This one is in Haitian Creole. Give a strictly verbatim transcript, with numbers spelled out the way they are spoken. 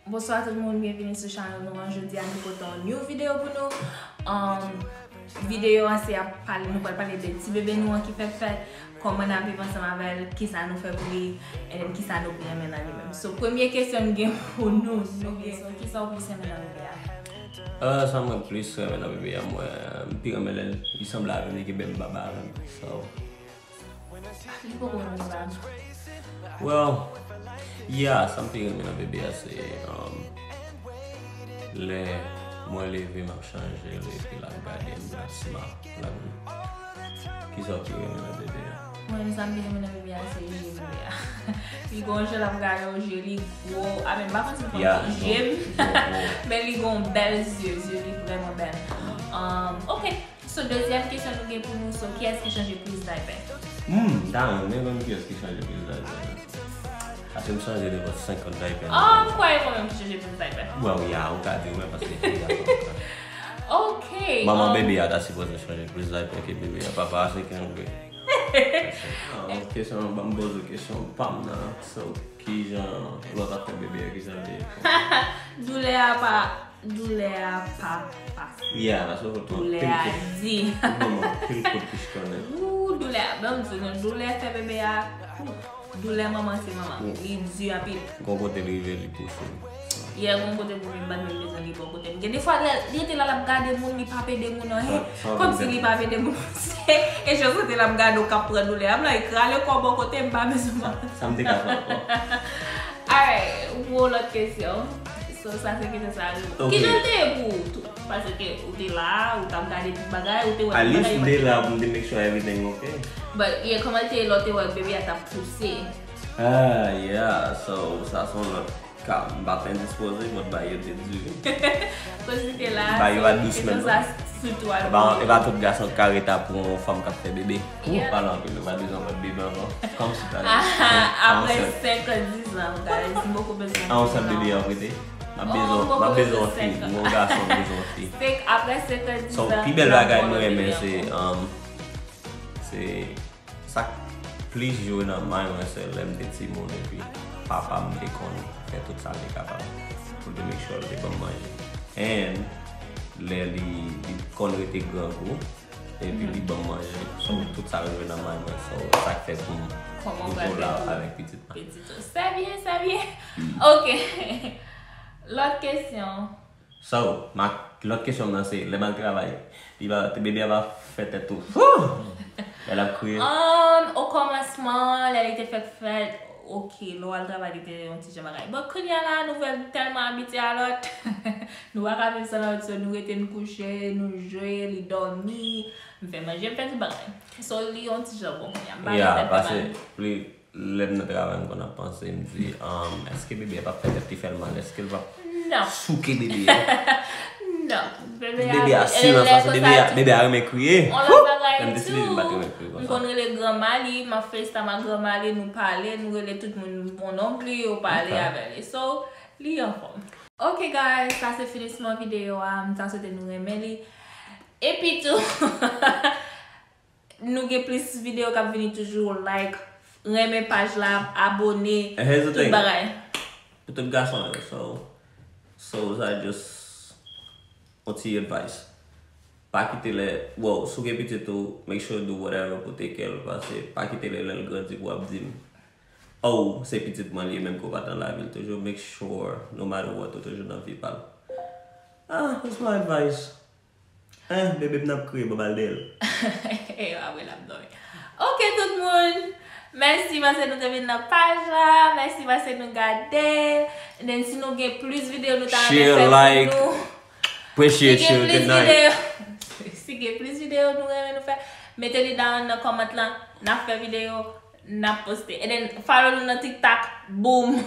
Bonswa tout moun, byenvini sou chanèl nou an. Jodi a nou pote yon new video pou nou. Um, videyo an se ap pale, nou pral pale de ti bebe nou an ki fèk fèt, kòman n ap viv ansanm avè l, kisa nou fè pou li, and then kisa nou pi renmen nan li menm. So, premye kesyon nou gen pou nou, nou gen, so, kisa w plis renmen nan bebe a? Ah, sa mwen plis renmen nan bebe a, mwen, m pi renmen lè li sanble avè m, li gen menm baba avè m. So, Li poko renmen baba. Well, yeah, sa m pi renmen nan bebe a se, um, lè mwen leve, m ap chanje l, epi l ap gade m, l ap smile, l ap ri. Kisa w pi renmen nan bebe a? Mwen, sa m pi renmen nan bebe a se je bebe a. Li gon je l ap gade w, je li gwo. A, men m pa konn si m konn je m, men li gon bèl zye, zye li vrèman bèl. Um, ok. So, dezyèm kesyon nou gen pou nou, so, kiyès ki chanje plis daypè? Hmm, m ta renmen konn kiyès ki chanje plis daypè. Paske m chanje devan senkant daypè nan Oh, m kwè mwen menm ki chanje plis daypè. Well, yeah, ou ka di wi, paske se gason. Ok, Manman um, bebe a ta sipoze chanje plis daypè ke bebe a. Papa a se kenbe. Ah, kesyon, ban m poze w kesyon pa m nan. So, kijan lè w t ap fè bebe a, kijan l te ye? Doulè a pa Doulè a pa fasil. Yeah, that's what we call Doulè a di. Manman, pil kout pichkannen. Ooh, doulè a, ban m di nou, doulè fè bebe a, ooh, doulè manman se manman. Li di anpil. Gon kote l rive, li pouse. Yeah, gon kote pou li bat, men bezwen li bò kote m. Gen de fwa, lè li rete la, l ap gade moun, li p ap ede moun anyen. Kòmsi li p ap ede moun. E jan sante l ap gade w k ap pran doulè a, m la, li krale kò bò kote m, pa bezwen. Sa m te ka fè ankò. Alright, yon lòt kesyon. So, sa se kesyon sa yo. Ok. Kijan l te ye pou ou tou? Paske ou te la, ou t ap gade tout bagay, ou te wè tout bagay. At least m te la pou m te make sure everything ok. But, yeah, kòman l te ye lè w te wè bebe a t ap pouse? Ah, yeah, so, sa se yon lòt ka. M pa t endispoze, but bagay yo te di. Koz li te la, ba yo a dousman. Kesyon sa sitou al. E pa, e pa tout gason k ka rete ap pran yon fanm k ap fè bebe. Ou pale anpil, ou pa bezwen pran bebe ankò. Kòmsi ta. Apre senkant, diz an, guys, m poko bezwen. A yon sèl bebe an prete? M ap bezwen, m ap bezwen yon fi. M yon gason, m bezwen yon fi. Apre senkant, diz an. So, pi bèl bagay mwen renmen se, um, se sa k plis jwe nan mind mwen se lè m te timoun epi papa m te konn fè tout sa l te kapab pou l te make sure l te ban m manje. And lè li, li konn rete grangou, epi li ban m manje. So, tout sa yo jwe nan mind mwen. So, sa k fè pou m toujou la avèk pitit mwen. Pitit ou. Se byen, se byen. Ok. Lòt kesyon. So, ma, lòt kesyon m nan se, lè m al travay, li pa, bebe a pa fè tèt tou. Lè l ap kriye. Um, o kòmansman, lè li te fèk fèt, ok, lè w al travay, li te yon ti jan bagay. But kounye a la, nouvèl tèlman abitye a lòt. Nou pa ka viv san lòt, so nou rete, n kouche, nou jwe, li dòmi, m fè manje, m fè tout bagay. So, li yon ti jan bon kounye a. M pa gen tèt fè mal. Yeah, paske pli, lè m nan travay, m konn ap panse, m di, um, èske bebe a p ap fè tèt li fè l mal? Èske l p ap souke bebe a? Non. Bebe a, silans la, se bebe a, bebe a renmen kriye. On lòt bagay tou, m konn rele granma li, m ap FaceTime ak granma li, nou pale, nou rele tout moun, mon oncle li, yo pale avè li. So, li anfòm. Ok, guys, sa se finisman videyo a. M ta swete nou renmen li. Epi tou, nou gen plis videyo k ap vini toujou. Like, renmen paj la, abone, tout bagay. Pou tout gason yo, so, so, sa just yon ti advice. Pa kite lè, well, si w gen pitit ou, make sure you do whatever pou take care l, paske pa kite lè, lè l grandi pou w ap di m, oh, se pitit mwen li ye, menm ke w pa t nan lavi l toujou, make sure, no matter what, ou toujou nan vi pa l. Ah, that's my advice. Eh, bebe m nan ap kriye, bon, ba l dèyè l. E apre l ap dòmi. Ok, tout moun. Mèsi paske nou te vin nan paj la. Mèsi paske nou gade. And then, si nou gen plis videyo nou ta renmen fè pou nou. Share, like, appreciate you. Good night. Si gen plis videyo, si gen plis videyo nou renmen nou fè, mete li down nan comment lan. N ap fè videyo, n ap poste. And then, follow nou nan TikTok. Boom.